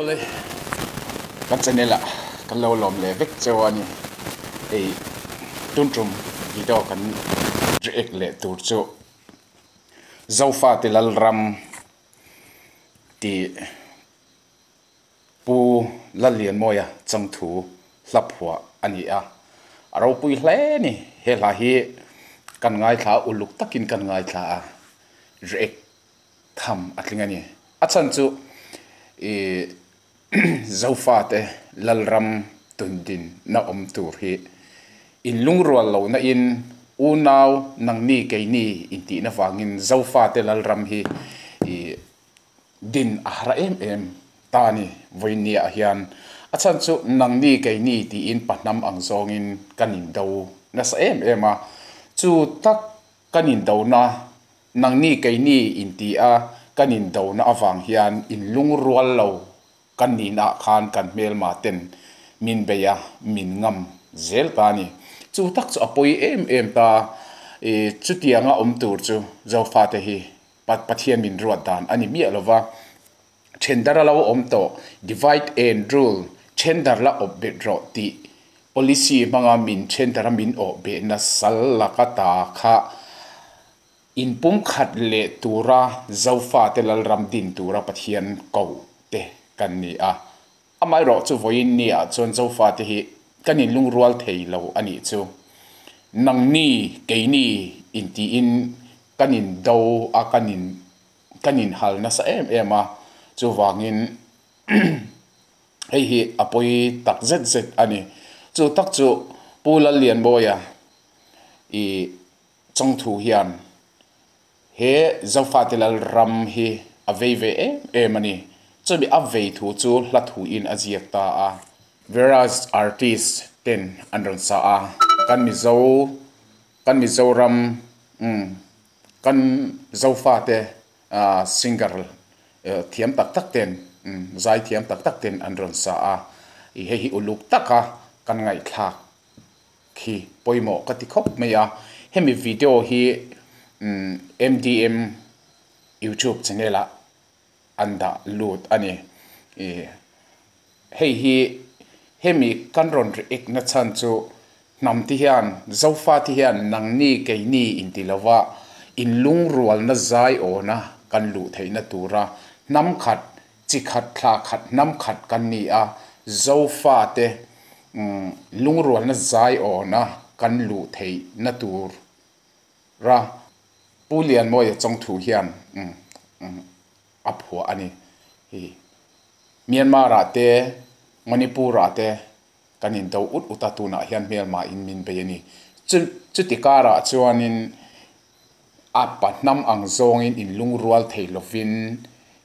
Awle, kan channel ah kan lo lawm leh vek cheu a ni. Hei tun tum video kan react leh tur chu Zofate Lalram tih Pu Lallianmawia changthu hla phuah a ni a, a ropui hle a ni. He hla hi kan ngaithla a, uluk takin kan ngaithla a, react tham a tling a ni. A chhan chu ih Zofate Lalram tundin na awm tur hi inlungrual lohna in unau nangni keini intihna vangin Zofate Lalram hi ih din a har em em ta a ni vawinia hian. A chhan chu nangni keini tiin pahnam ang zawngin kan indo nasa em em a, chu tak kan indona nangni keini inti a kan indona avang hian inlungrual lo kan nihnaah khan kan hmelma ten min bei a, min ngam zel ta a ni. Chu tak chu a pawi em em ta, chutianga awm tur chu Zofate hi Pathian min ruat dan a ni miah lo va, thendar a lo awm tawh, divide and rule, thendar la awp bet rawh tih policy hmanga min thendara min awh behna sal laka ta kha inpumkhat leh tura Zofate Lalram din tura Pathian koh te kan ni a. Amaherawh chu vawiin ni ah chuan Zofate hi kan inlungrual thei lo a nih chu. Nangni, keini intiin kan indo a, kan in kan inhal nasa em em a, chuvangin hei hi a pawi tak zet zet a ni. Chu tak chu Pu Lallianmawia i chawngthu hian He Zofate Lal ram hi a vei ve em em a ni. Chumi a vei thu chu hla thuin a ziak ta a. Various artist ten an rawn sa a. Kan Mizo, kan Mizoram, umm, kan Zofate singer thiam tak tak ten, umm, zai thiam tak tak ten an rawn sa a. I hei hi uluk taka kan ngaihthlak khi pawimawh ka ti khawp mai a, hemi video hi MDM youtube channel ah an dah lut a ni. Ih hei hi hemi kan rawn react na chhan chu hnam te hian Zofa te hian nangni keini inti lova inlungrualna zai awna kan luh theihna tura hnam khat Chi khat thla khat hnam khat kan ni a, Zofa te lungrualna zai awna kan luh theih na tur ra Pu Lianmawia chawngthu hian a phuah a ni. Hi Myanmar ah te Manipur ah te kan in do ut ut a, tunah hian hmelma in min bei a ni. Chuti karah chuanin A pahnam ang zawngin inlungrual thei lovin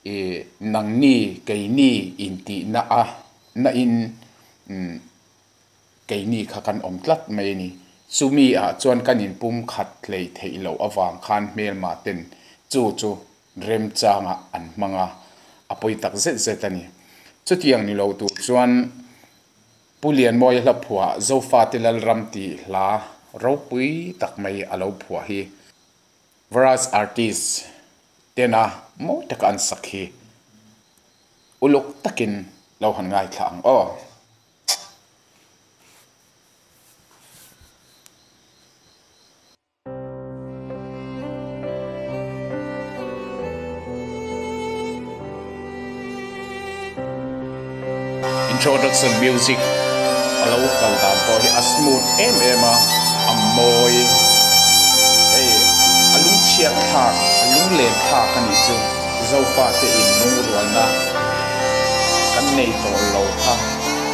i nangni keini intihna a na in keini kha kan awm tlat mai a ni. Chumi ah chuan kan inpum khat hlei theih loh avang khan hmelma ten chu chu remchangah an hmang a, a pawi tak zet zet a ni. Chutiang ni lo tur chuan Pu Lianmawia hla phuah Zofate Lalram tih hla ropui tak mai a lo phuah hi Varaj artist tena mawi taka an sak hi uluk takin lo han ngaithla ang aw. Introduction music a lo kal dan pawh hi a smooth em em a, a mawi hei a lungchhiat thlak a lunglen thlak a nih chu Zofa te in lungrualna kan nei tawh lo kha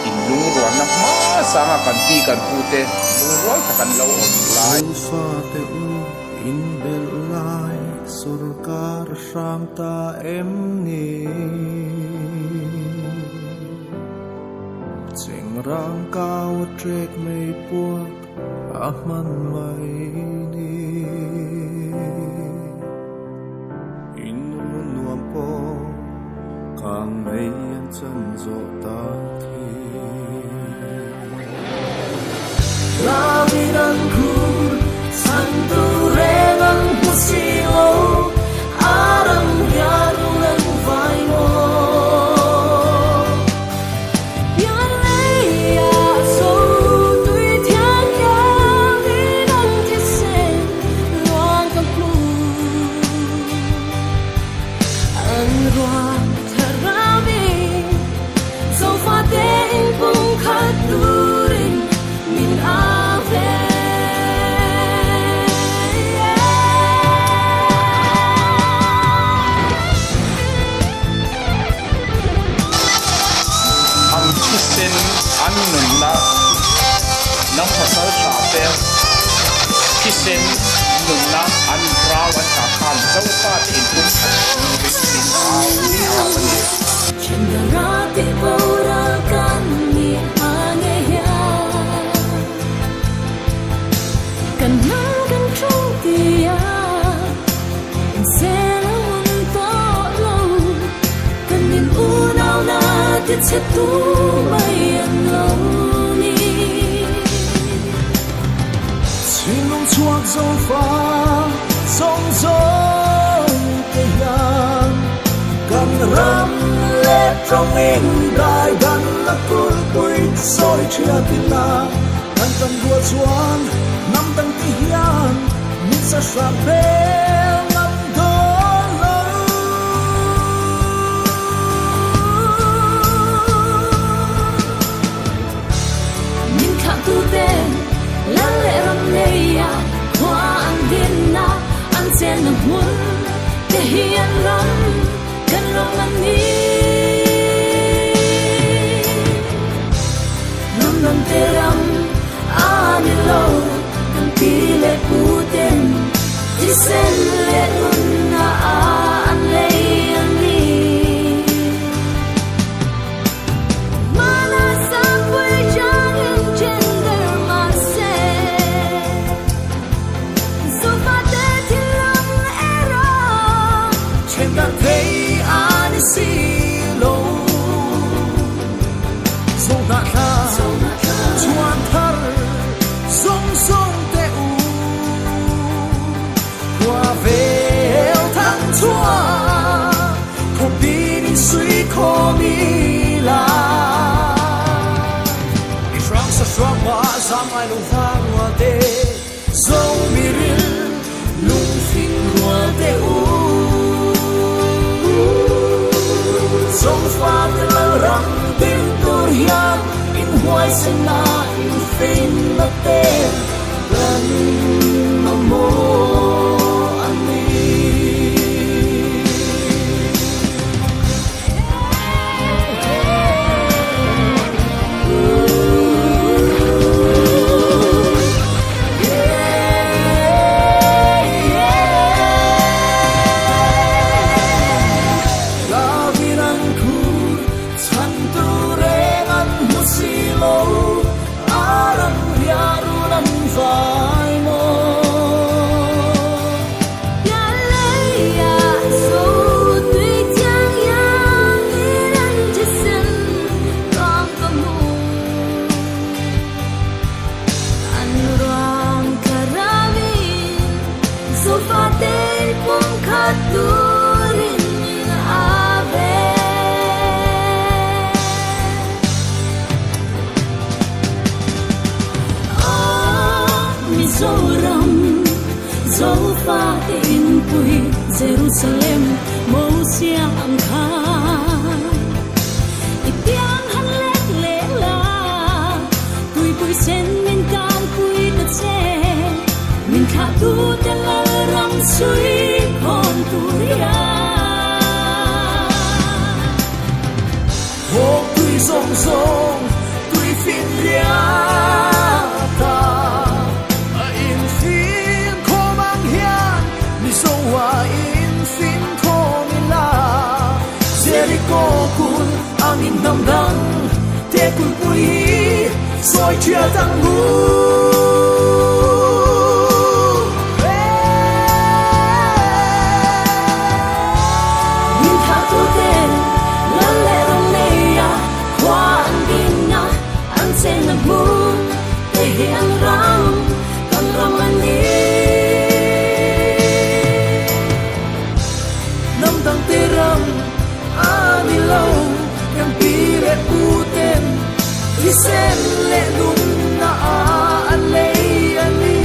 in lungrualna hmasanga kan pi kan pu te lungrual tak an lo awm lai. Zofate u in belh lai sorkar hrang ta em ni? Chengrang kau a trek mai puak a hman mai ni. In nu nuam pawh kang mai an chan zawh ta khi. Ram-in an khur chhan tur reng an hmu si lo, a ram hian rul an vai maw. Zofate inpumkhat turin min au min au a ni. Jerusalem Mosia ang kha Itiang han lek le la Pui pui sen min kan pui ta che Min kha tu te la ram sui kon turia Ho tui song song tui fin ria ta In fin ko mang hian mi so wa in fin ko mi la Jericho kul ang in nam dang te kul pui soi chia tang gu Min tha tu te la le ram le ya qua an din na an sen na mu te hi an ram kan ram an ni Nam dang te ram ani lo yang pi le u ten thi sen le nun na an le an ni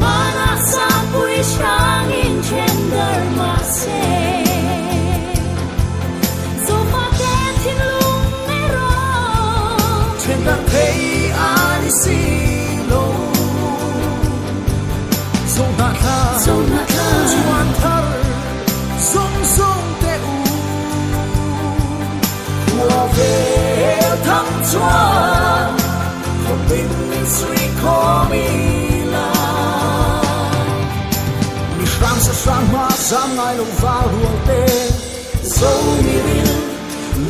Mana sa pui sang in gender ma se So fa te thin lung me ro Chen dan thei ani si lo Song na tha Song na tha chuan thar song song te u Hua ve thang chuan Không bin min sui ko mi la hrang hma zam ngai lo val rual te zo mi ril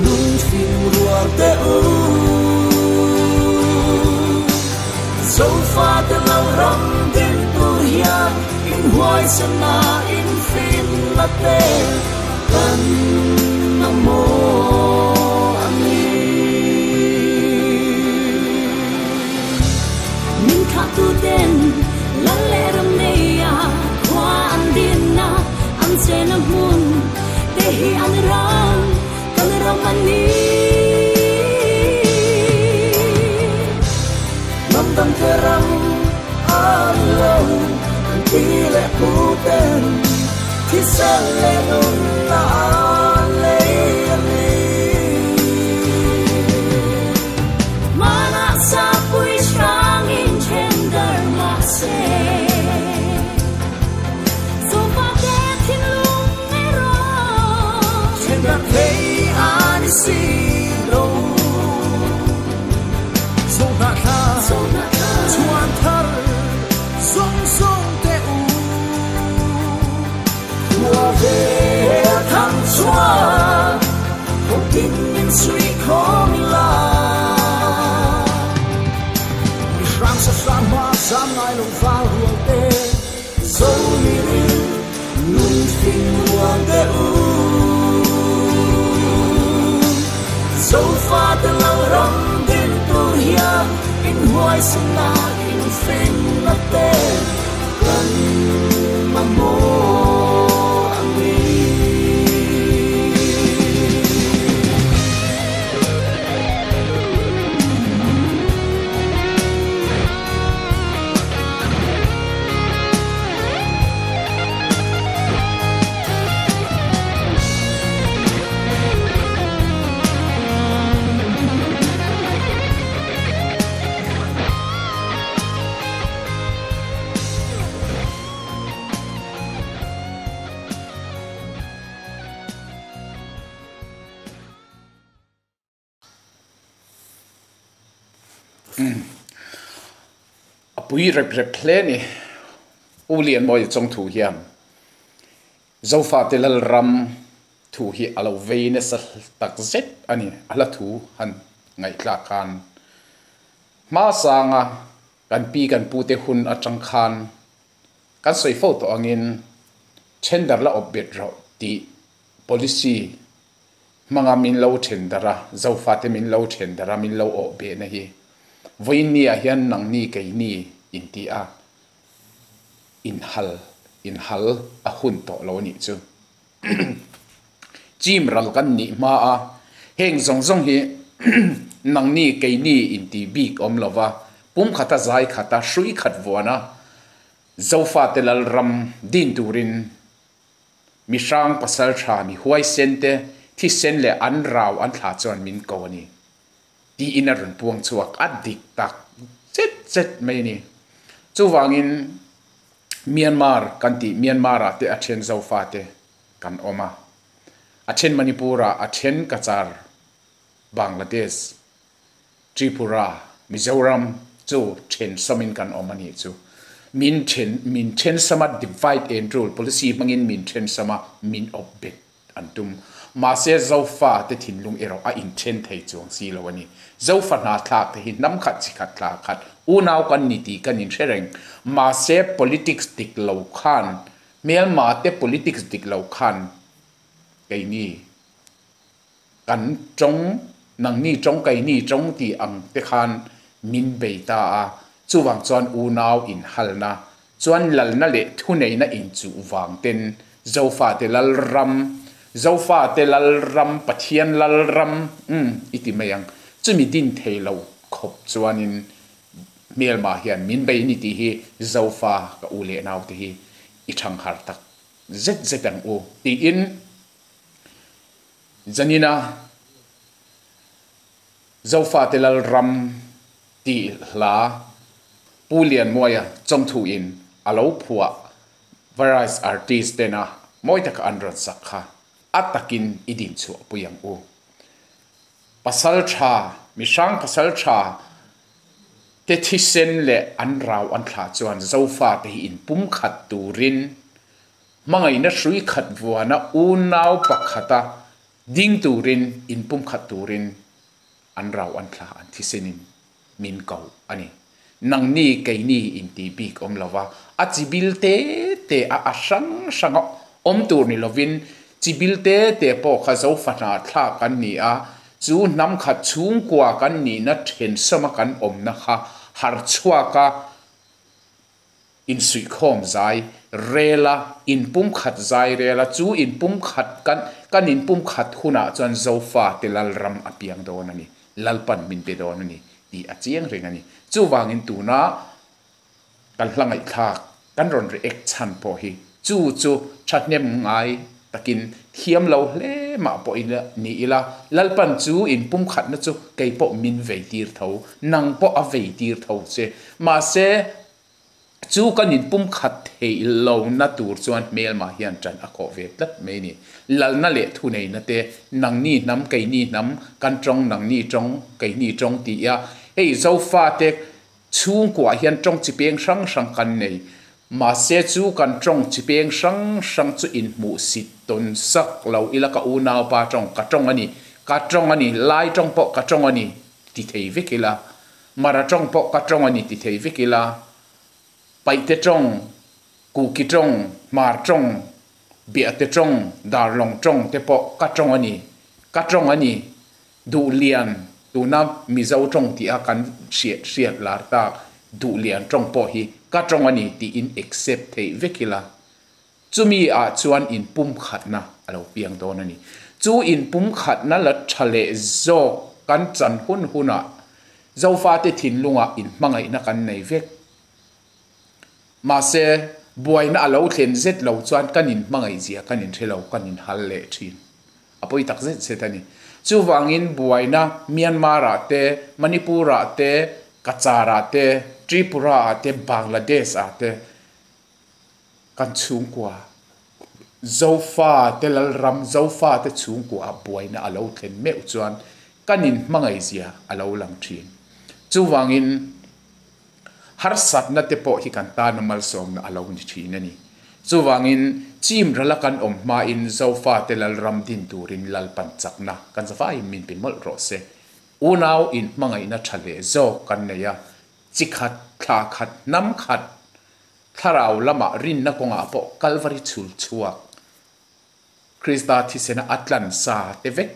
lungfing rual te u Zofa te lo ram din tur hian in huai sen na in fin na te kan na mo ani Min kha tu ten lan le ram nei ya khwa an din na an che na mun te hi an ram kan ram an ni Nam dang te ram an lo an ti le pu ten thi sen le nun na an le ani Mana sa pui strong in tender ma se So fa te thin lung me ro Trên đất thấy an si lo Zo na tha So na tha chuan thar song song te u Khua về thăng chuan Không tin min suy khó mi la Mi hrang sa hrang ma zam ngai lo val rual te Zo mi rin lung phing rual te u Zo fa te lo ram din tur hian in huai sen na in fin na te kan ma mo ani Pui rep rep hle ni u lian moi chong thu hian zofa te lal ram thu hi alo vein sa tak zet ani ala thu han ngai tla khan ma sanga kan pi kan pu te hun atang khan kan soi fo to angin tender la obet ro ti policy manga min lo thendara zofa te min lo thendara min lo o be na hi voin ni a hian nang ni kei ni in ti a in hal in hal a hun to lo ni chu chim ral kan ni ma a heng zong zong hi nang ni kei ni in ti bik om lova pum khata zai khata shui khat vona zofa te lal ram din turin mi hrang pasal tha mi huai sen te thi sen le an rau an thla chuan min ko ni ti in a run puang chuak a dik tak chet chet mai ni chuwangin Myanmar kan ti Myanmar a te a then zofa te kan oma a then Manipura a then Kachar Bangladesh Tripura Mizoram chu then samin kan oma ni chu min then sama divide and rule policy mangin min then sama min obet antum ma se zofa te thinlung ero a in then thei chuang si lo ani zofa na thlak te hi nam khat chi khat thla khat u nau kan ni ti kan in thereng ma se politics dik lo khan mel ma te politics dik lo khan kai ni kan chong nang ni chong kai ni chong ti ang te khan min bei ta a chuwang chuan u nau in halna chuan lal na le thu nei na in chu wang ten zofa te lal ram zofa te lal ram pathian lal ram iti mayang chumi din theilo khop chuanin mel ma hian min bei ni ti hi zofa ka u le nau te hi i thang har tak zet zet ang u ti in zanina zofa te lal ram ti hla pu lian moya chong thu in alo phua various artist te na moi tak an ran sakha atakin idin chu puyang u pasal tha mi sang pasal tha te thi sen le an rau an thla chuan zofa te hi in pum khat turin Hmangaihna hrui khat vuana unau pakhata ding turin, inpumkhat turin an rau an thla an thisenin min ko a ni. Nangni keini inti bik awm lova, a chibil te te a a hrang hranga awm tur ni lovin chibil te te pawh kha Zofa hnahthlak kan ni a, chu hnam khat chhungkua kan nihna thensawma kan awmna kha harchhuaka Insuihkhawm zai rel a, inpumkhat zai rel a, chu inpumkhat kan kan inpumkhat hunah chuan Zofa te Lalram a piang dawn a ni, Lalpan min pe dawn a ni tih a chiang reng a ni. Chuvangin tuna kan hla ngaihthlak kan rawn react chhan pawh hi chu chu thahnem ngai takin thiam lo hle mah pawh ila ni ila, Lalpan chu inpumkhatna chu kei pawh min vei tir tho, nang pawh a vei tir tho che. Mahse, Chu kan inpumkhat theih lohna tur chuan hmelmah hian ṭan a khawh ve tlat mai a ni. Lalna leh thuneihna te, nangni hnam, keini hnam, kan ṭawng, nangni ṭawng, keini ṭawng ti a, hei Zofate chhungkuah hian ṭawng chi peng hrang hrang kan nei. Mahse chu kan ṭawng chi peng hrang hrang chu inhmuhsit tawn sak lo ila ka unaupa ṭawng, ka ṭawng a ni, ka ṭawng a ni, Lai ṭawng pawh ka ṭawng a ni ti thei vek ila. Mara tawng pawh ka tawng a ni ti thei vek ila, Paihte tawng, Kuki tawng, Hmar tawng, Biahte tawng, Darlawng tawng te pawh ka tawng a ni, ka tawng a ni. Duhlian, tuna Mizo tawng tih a kan hriat hriat lar tak Duhlian tawng pawh hi ka tawng a ni tiin accept theih vek ila. Chumi ah chuan inpumkhatna a lo piang dawn a ni. Chu inpumkhatna la tha leh zawk kan chan hun hunah Zofate thinlungah inhmangaihna kan nei vek. Mahse, buaina a lo thlen zet lo chuan kan inhmangaihzia kan inhre lo, kan inhal leh thin. A pawi tak zet zet a ni. Chuvangin buaina Myanmar-ah te, Manipur-ah te, Kachar-ah te, Tripura-ah te, Bangladesh-ah te, Kan chhungkua Zofa te Lalram Zofa te chhungkua ah buaina a lo thlen meuh chuan kan in hmangaihzia a lo lang thin. Chuvangin harsatna te pawh hi kan tana malsawmna a lo ni thin a ni. Chuvangin chim rala kan awm hmain Zofa te Lalram din turin Lalpan chakna kan zavaiin min pe mawlh rawh se. Unau in hmangaihna tha leh zawk kan nei a, chi khat, thla khat, hnam khat, Thlarau lamah rinna kawngah pawh Kalvari chhul chhuak Krista thisena a tlan sa te vek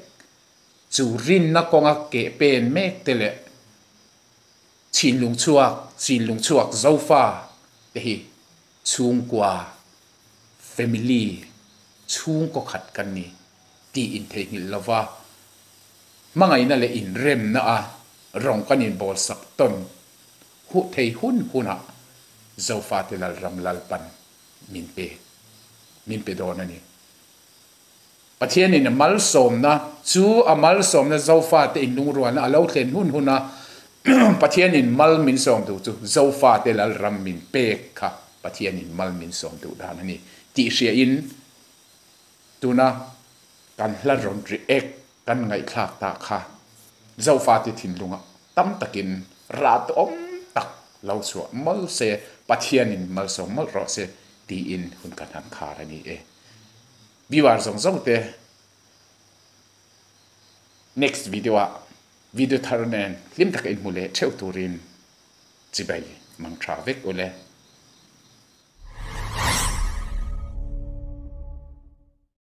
chu rinna kawnga keh pen mek te leh chhinlung chhuak, chinlung chhuak Zofa te hi chhungkua, family, chhungkaw khat kan ni tih intheihnghilh lova hmangaihna leh inremna a rawng kan inbawlsak tawn Huh thei hun hunah Zofate Lalram Lalpan min pe min pe dawn a ni. Pathianin a malsawmna chu a malsawmna Zofate inlungrualna a lo thlen hun huna Pathianin mal min sawm duh chu Zofate Lalram min pek kha Pathianin mal min sawm duh dan a ni tih hriain tuna kan hla rawn react kan ngaihthlak ta kha Zofate thinlungah tam takin rat awm tak lo chhuah mawlh se, Pathianin malsawm mawlh rawh se tiin hun kan han khar a ni e. Viewer zawng zawng te next video ah video thar nen hlim taka inhmu leh theuh turin chibai mang tha vek ule.